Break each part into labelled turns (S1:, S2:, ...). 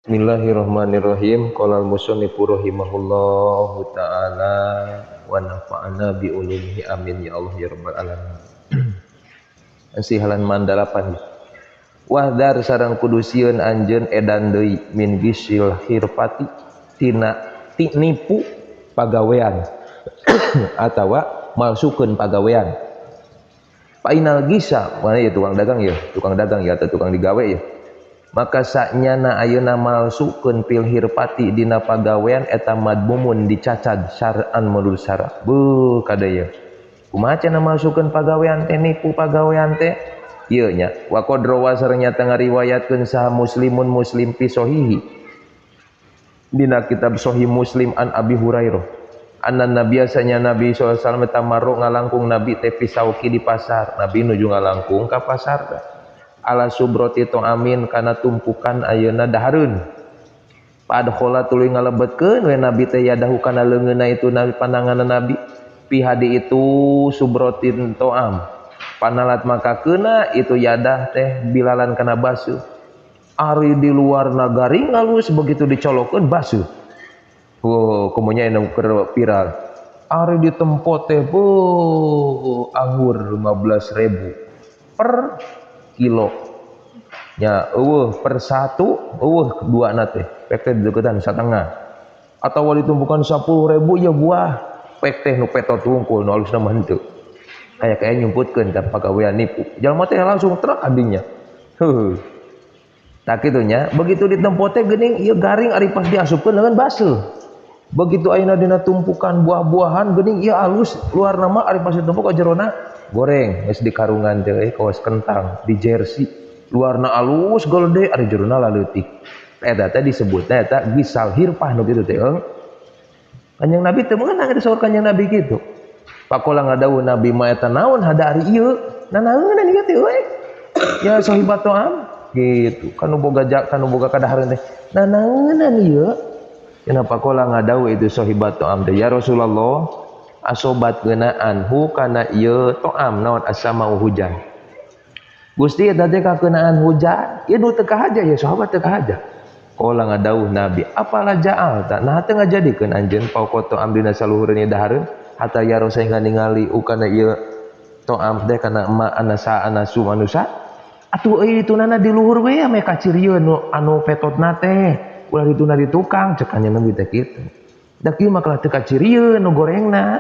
S1: Bismillahirrahmanirrahim. Qala al-musannifu rahimahullahu taala wa nafa'ana bi ulumihi, amin ya Allah ya rabbal alamin. Masih halaman 8. Wahdar sareng kudu sieun anjeun edan deui min gisil hirfati tina nipu pagawean atawa malsukeun pagawean. Painal gisa, mana ya tukang dagang ya, tukang dagang ya atau tukang digawe ya. Maka saknyana ayeuna malsukeun fil hirfati dina pagawean eta madmumun dicacad syar'an menurut syara. Beuh kade ye. Kumaha cenah malsukeun pagawean teh, nipu pagawean teh? Ieu nya. Wa qad rawa sareng nyata ngariwayatkeun saha muslimun muslim fi sahihi. Dina kitab Sahih Muslim an Abi Hurairah. Anna nabiya sanya Nabi sallallahu alaihi wasallam tamarro ngalangkung Nabi teh fi sauki di pasar. Nabi nuju ngalangkung ka pasar teh. Ala subroti amin kana tumpukan ayeuna dahareun. Padkhola tuluy ngalebetkeun we Nabi teh yadahu kana leungeunna itu Nabi, pandanganna Nabi fi hadi itu subrotin to'am. Panalat maka keuna itu yadah teh bilalan kana basuh. Ari di luar nagari ngalus, begitu dicolokeun basuh. Oh, kemunya anu keur viral. Ari di tempo teh beuh anggur 15.000 per kilo. Ya, eueuh per satu, eueuh dua na teh. Pek teh deketan satengah. Atawa ditumpukan 10.000 ya buah. Pek teh nu petot wungkul, nu alusna mah henteu. Kayak kayak nyumputkeun ka pagawean nipu. Jalma teh langsung truk adinya. Heuh. Tak kitu nya, begitu ditempo teh geuning ieu garing, ari pas diasupkeun leungeun baseuh. Begitu ayeuna dina tumpukan buah-buahan geuning ieu alus luar nama, ari pas ditumpuk ka jerona goreng. Geus dikarungan teh kawas kentang di jersey, luarna alus gede, ari jerona laleutik. Eta teh disebutna eta gisal hirfah nu kitu teh. Kanjeng Nabi teu meunang disaur Kanjeng Nabi kitu. Pakola ngadawuh Nabi, ma eta naon hada ari ieu, nanaeunan ieu teh euy ya sahibat to'am gitu kan, nu boga kan nu boga kadahareun teh nanaeunan ieu. Kenapa pakola ngadawuh itu sahibat to'am teh, ya Rasulullah, asobat ngeunaan hu kana ieu to'am naon asamau hujan. Gusti, eta teh kakeunaan hujan ieu, nu teu kahaja ya sahabat teu kahaja. Qala ngadawuh Nabi, apala ja'alta, nah teu ngajadikeun anjeun fauqa to'am dina saluhureun dahareun hatta yaro sehingga ningali ukana ieu to'am teh kana ma anasa anasu manusia. Atuh euy ditunana di luhur we ame kacirieun nu anu petotna teh, ulah dituna di tukang, cek Kanjeng Nabi teh kitu. Da kieu mah kalah teu kacirieun nu gorengna.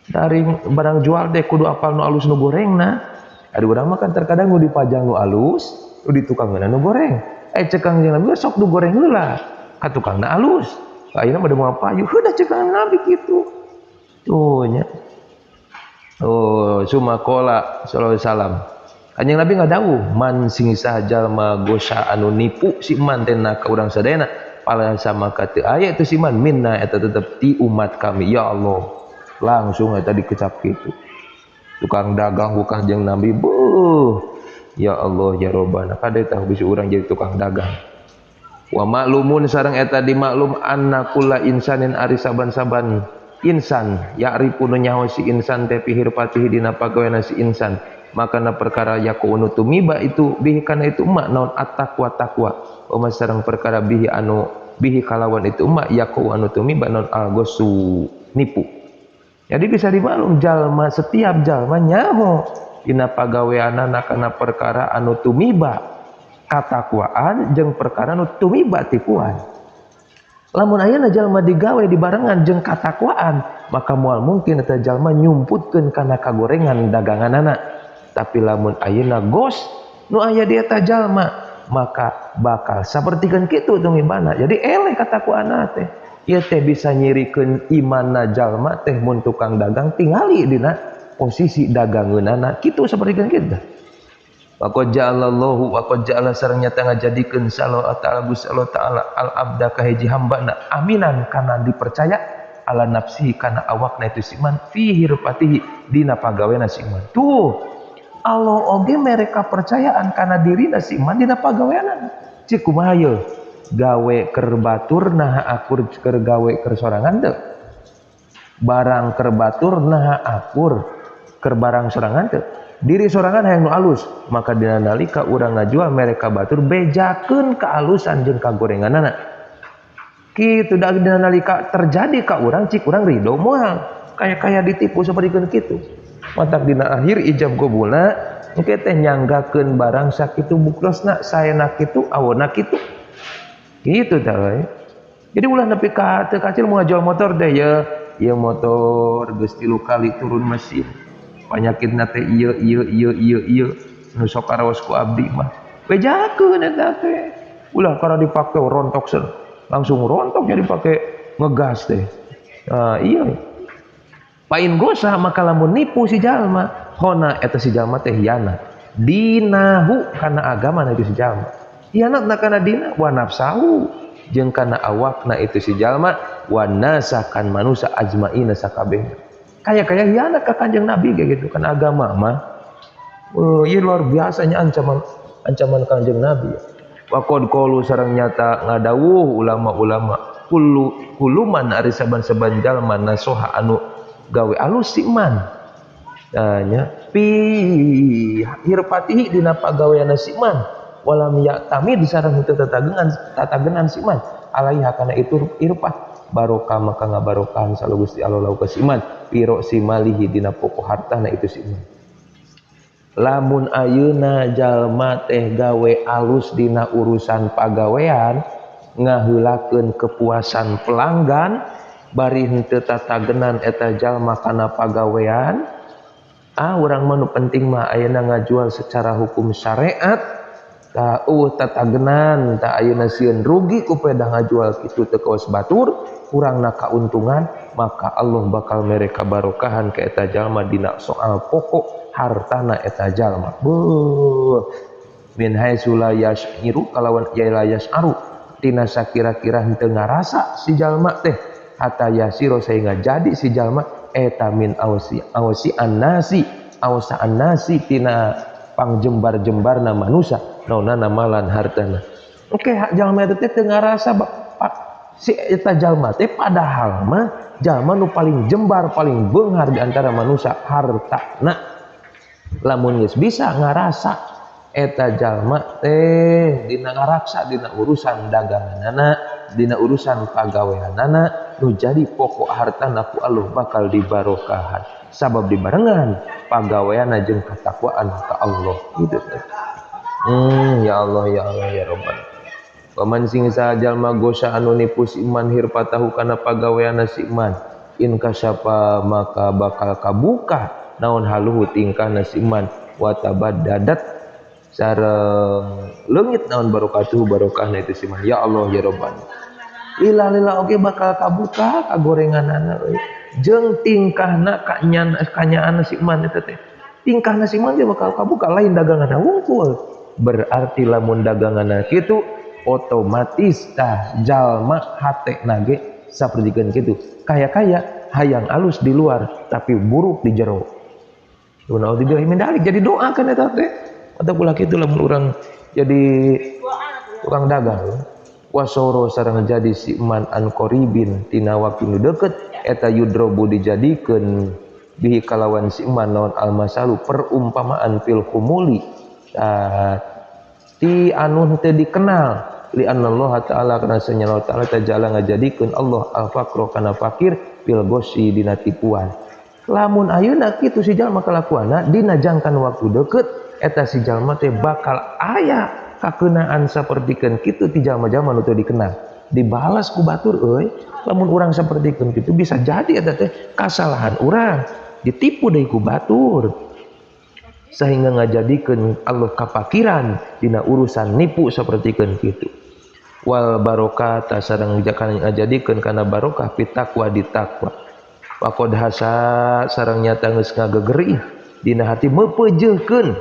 S1: Dari barang jual teh kudu apal nu alus nu gorengna. Ari urang mah kan terkadang nu dipajang nu alus, nu di tukangna nu goreng. Eh, cek Kanjeng Nabi sok nu goreng heula ka tukangna alus. Ayeuna mah moal payu heudah, cek Kanjeng Nabi kitu. Tuh nya. Oh, summa qala sallallahu alaihi wasallam. Kanjeng Nabi ngadawuh, man sing saha jalma gosa anu nipu si man teh na ka urang sadayana, pala sama ka teu aya itu si man minna eta tetep ti umat kami. Ya Allah. Langsung eta dikecap kitu. Tukang dagang ku Kanjeng Nabi, beuh. Ya Allah ya Robbana, kade tah bisi urang jadi tukang dagang. Wa maklumun sareng eta dimaklum anna kulla insanin ari saban-saban insan ya'rifu nu nyaho si insan teh fi hirfatihi dina pagaweana si insan, maka na perkara yakunu tumiba itu bihi kana itu emak naon at-taqwa taqwa, wa sareng perkara bihi anu bihi kalawan itu emak yaku anu tumiba naon al-ghasu nipu. Jadi bisa dimaklum jalma, setiap jalma nyaho dina pagaweanana kana perkara anu tumiba katakwaan jeung perkara anu tumiba tipuan. Lamun ayeuna jalma digawe dibarengan jeung katakwaan, maka moal mungkin eta jalma nyumputkeun kana kagorengan daganganana. Tapi lamun ayeuna gos nu aya di eta jalma, maka bakal sapertikeun kitu tumibana. Jadi eleh katakwaana teh. Ieu teh bisa nyirikeun imanna jalma teh mun tukang dagang tingali dina posisi dagangeunana kitu, sapertikeun kitu. Wa qad ja'alallahu wa qad ja'ala sareng nyata ngajadikeun sallallahu ta'ala Gusti Allah ta'ala al abda ka hiji hambana aminan kana dipercaya ala nafsihi kana awakna itu siman fi hirfatihi dina pagawena siman. Tuh Allah oge mere kapercayaan kana dirina si iman dina pagaweanana. Cik kumaha ye? Gawe keur batur naha akur keur gawe keur sorangan teu? Barang keur batur naha akur keur barang sorangan teu? Diri sorangan hayang nu alus, maka dina nalika urang ngajual mere ka batur bejakeun kaalusan jeung kagorenganana. Kitu da dina nalika terjadi ka urang cik urang ridho moal. Kaya-kaya ditipu sapertikeun kitu. Matak dina akhir ijab qabulna engke teh nyanggakeun barang sakitu buktosna saena kitu awonna kitu. Kitu tah euy. Jadi ulah nepi ka teu kacil mau ngajual motor deh ya. Ieu motor geus 3 kali turun mesin. Panyakitna teh ieu ieu ieu ieu ieu nu sok karaos ku abdi mah. Bejakeun eta teh. Ulah kana dipake rontok sen. Langsung rontok jadi pake ngegas teh. Nah, iya. Pain gosa maka lamun nipu si jalma, hona eta si jalma teh hianat. Dinahu kana agama na itu si jalma. Hianatna kana dina wa nafsahu jeung kana awakna itu si jalma wa nasa kan manusa ajmaina sakabehna. Kaya-kaya hianat ka Kanjeng Nabi kayak gitu kan agama mah. Ieu luar biasanya ancaman Kanjeng Nabi. Wa qad qalu sareng nyata ngadawuh ulama-ulama kullu kuluman ari saban-saban jalma nasoha anu gawe alus si man. Nah, nya pi hirfatihi dina pagaweanna si man walam ya'tamid sareng henteu tatagenan si man alaiha kana itu irfah barokah maka ngabarokahan salu Gusti Allah lau ka si man piro si malihi dina pokok hartana itu si man. Lamun ayeuna jalma teh gawe alus dina urusan pagawean ngaheulakeun kepuasan pelanggan bari henteu tatagenan eta jalma kana pagawean, urang mah nu penting mah ayeuna ngajual secara hukum syariat tah eueuh tatagenan tah ayeuna sieun rugi ku pedah ngajual kitu teu kawas batur kurangna kauntungan maka Allah bakal mere kabarokahan ka eta jalma dina soal pokok hartana eta jalma. Beuh min haitsu la yash'iru kalawan ya la yash'aru tina sakira-kira henteu ngarasa si jalma teh hatta yasiro sehingga jadi si jalma eta min awsi awsi annasi awsa annasi tina pangjembar-jembarna manusa naonana malan hartana. Oke, jalma eta teh teu ngarasa pak si eta jalma teh padahal mah jalma nu paling jembar paling beunghar di antara manusia hartana. Lamun geus bisa ngarasa eta jalma teh dina ngaraksa dina urusan daganganana dina urusan pagaweanana nu jadi pokok hartana ku Allah bakal dibarokahan sabab dibarengan pagaweanna jeung katakwaan ka Allah gitu teh. Ya Allah ya Allah ya Rabbana. Paman sing saha jalma gosa anu nipu si iman hirfatahu kana pagaweanna si iman in kasyapa maka bakal kabuka naon haluhu tingkahna si iman wa tabaddadat sareng leungit naon barokatuhu barokahna itu si iman. Ya Allah ya Rabbana. Lila-lila oge bakal kabuka kagorenganana euy jeung tingkahna kanyaanna si iman eta teh. Tingkahna si iman ge bakal kabuka lain daganganna wungkul. Berarti lamun daganganna kitu otomatis tah jalma hate nage sapertikeun kitu. Kaya-kaya hayang alus di luar tapi buruk di jero. Naudzubillah min dzalik jadi doa kan eta teh. Atau pula kitu lamun urang jadi tukang dagang. Wasoro sareng jadi si iman an qaribin tina waktu nu deukeut eta yudrobu dijadikeun bihi kalawan si iman naon almasalu perumpamaan fil khumuli ti anu teu dikenal li anna Allah ta'ala kana sanya Allah ta'ala tajala ngajadikeun Allah al faqra kana fakir fil gosi dina tipuan. Lamun ayeuna kitu si jalma kalakuanna dina jangkan waktu deukeut eta si jalma teh bakal aya kakeunaan sapertikeun kitu ti jalma-jalma nu teu dikenal. Dibalas ku batur euy, lamun urang sapertikeun kitu bisa jadi eta teh kasalahan urang, ditipu deui ku batur. Sehingga ngajadikeun Allah kapakiran dina urusan nipu sapertikeun kitu. Wal barokata sareng jakana ngajadikeun kana barokah pitakwa di takwa. Waqad hasa sareng nyata geus ngagegerih dina hati meupeujeurkeun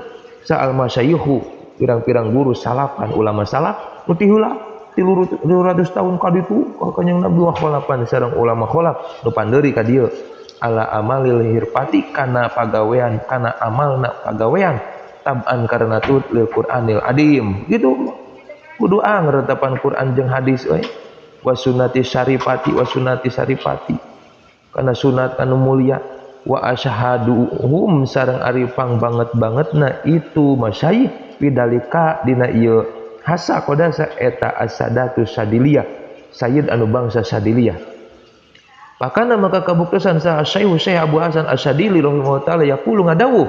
S1: saal masyayikhu pirang-pirang guru salapan ulama salaf nu ti heula 300 tahun ka ditu ka Kanjeng Nabi wa khalapan sareng ulama kholaf nu pandeuri ka dieu ala amalil hirfati kana pagawean kana amalna pagawean tab'an karena tut lil Qur'anil adim gitu kudu angretapan Quran jeung hadis euy wa sunnati syarifati wa sunnati syarifati kana sunat anu mulia Wa ashaduhum sareng ari pang banget-bangetna itu masyayikh bidalika dina ieu hasa kodasa eta asadatu sadiliyah sayyid anu bangsa sadiliyah. Pakana maka kabuktosan saha Syekh Syekh Abu Hasan Asy-Syadili rahimahullah taala yaqulu ngadawuh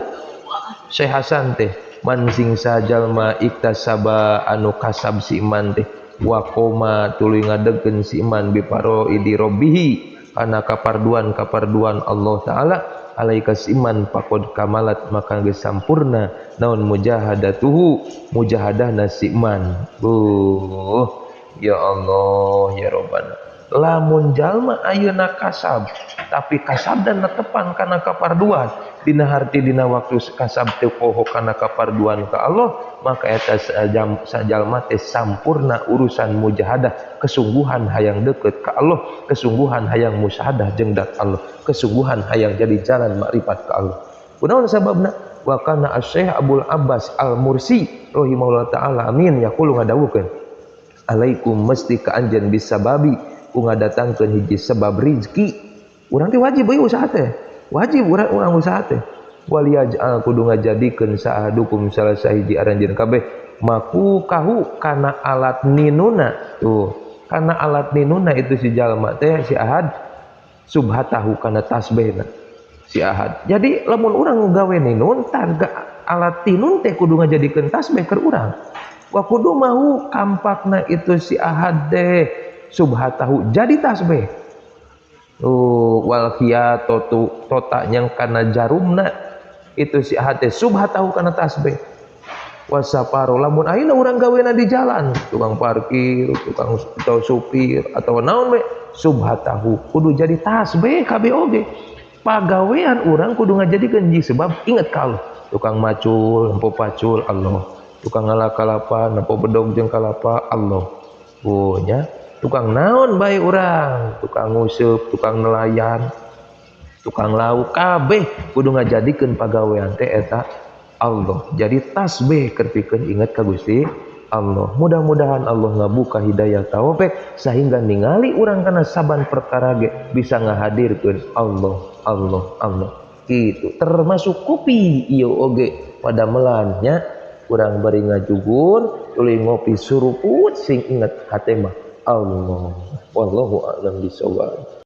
S1: Syekh Hasan teh man sing sajalma iktasaba anu kasab si iman teh wa qoma tuluy ngadegkeun si iman bi faraidi rabbihi kana kaparduan-kaparduan Allah taala alaika iman faqad kamalat maka geus sampurna naon mujahadatuhu mujahadahna si iman. Ya Allah ya Rabbana, lamun jalma ayeuna kasab tapi kasab dan netepan kana kaparduan dina harti dina waktu kasab teu poho kana kaparduan ka Allah maka eta sajalma teh sampurna urusan mujahadah, kesungguhan hayang deket ka Allah, kesungguhan hayang musyahadah jeung dat Allah, kesungguhan hayang jadi jalan makrifat ka Allah. Kunaon sababna? Wa kana Asy-Syaikh Abdul Abbas Al-Mursi rahimahullah taala amin yaqulu ngadawukeun alaikum mesti ka anjeun bisababi ku ngadatangkeun hiji sebab rizki. Urang teh wajib euy usaha teh. Wajib urang usaha teh. Waliyaj'al kudu ngajadikeun saahadukum salah sahiji aranjeun kabeh maku kahu kana alat ninuna. Tuh, kana alat ninuna itu si jalma teh si ahad subhatahu kana tasbihna si ahad. Jadi lamun urang gawe ninun targa alat tinun teh kudu ngajadikeun tasbih keur urang. Wa kudu mau kampakna itu si ahad teh subhatahu jadi tasbih. Wal khiyatatu tota yang kana jarumna itu si ahad teh subhatahu kana tasbih. Wasaparu lamun ayeuna urang gawena di jalan, tukang parkir, tukang atau supir atau naon we subhatahu kudu jadi tasbih kabeh oge. Pagawean urang kudu ngajadikeun ji sebab inget ka Allah. Tukang macul, nempo pacul Allah. Tukang ngala kalapa, nempo bedog jeung kalapa Allah. Oh nya, tukang naon bae urang, tukang nguseup, tukang nelayan, tukang lauk kabeh kudu ngajadikeun pagawean teh eta Allah. Jadi tasbih keur pikeun inget ka Gusti Allah. Mudah-mudahan Allah ngabuka hidayah taufik sehingga ningali urang kana saban perkara ge bisa ngahadirkeun Allah, Allah, Allah. Gitu. Termasuk kopi ieu oge pada melannya urang bari ngajugur tuluy ngopi suruput sing inget hate mah Allah. Wallahu a'lam bishawab.